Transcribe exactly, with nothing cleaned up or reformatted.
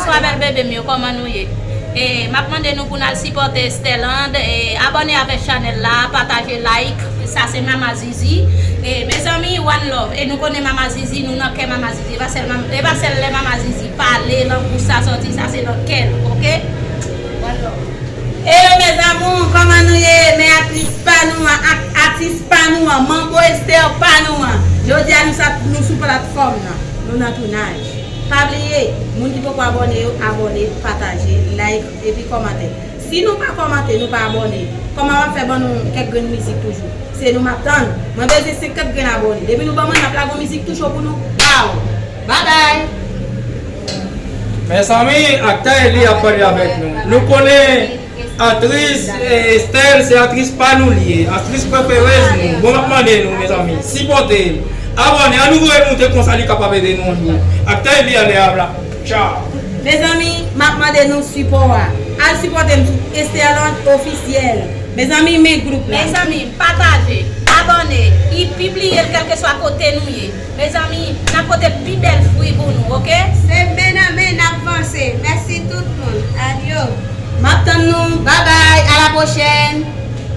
Bonswa bèl bebe m yo, kòman nou ye? E, m ap mande nou pou n al sipòte Sterland, e, abòne avèk chanèl la, pataje, like, sa se Mama Zizi. E, mezanmi, one love. E nou konnen Mama Zizi, nou nan kè Mama Zizi. E pa sèl, e pa sèl lè Mama Zizi pale, langouj sa sòti, sa se nan kè l, oke? One love. Hello mes amours, kòman nou ye? Men aktris pa nou an, ak, atis pa nou an, Manbo Esther pa nou an. Jodi a nou sa, nou sou platfòm nan. Nou nan tounaj. Pa bliye, moun ki poko abòne yo, abòne, pataje, like, epi kòmante. Si nou pa kòmante, nou pa abòne, kòman w ap fè ban nou kèk grenn mizik toujou? Se nou m ap tann. Mwen bezwen senkant grenn abòne. Depi nou ban mwen, n ap lage yon mizik tou cho pou nou. Pow! Babay! Mezanmi, aktè Eli ap pale avèk nou. Nou konnen aktris Esther se aktris pa nou li ye, aktris preferez nou. Bon, m ap mande nou, mezanmi, sipòte l. Abòne, ann nou voye l moute konsa li kapab ede nou yon jou. Aktè Eli ale a la. Tchaw. Mezanmi, m ap mande nou sipò a. Al sipòte m sou Esterland Ofisyèl. Mezanmi, men gwoup la. Mezanmi, pataje, abòne, e pibliye l kèlkeswa kote nou ye. Mezanmi, n ap pote pi bèl fwi pou nou, oke? Se men nan men n ap vanse. Mèsi tout moun. Adyo. M ap tann nou. Babay. A la pwochèn.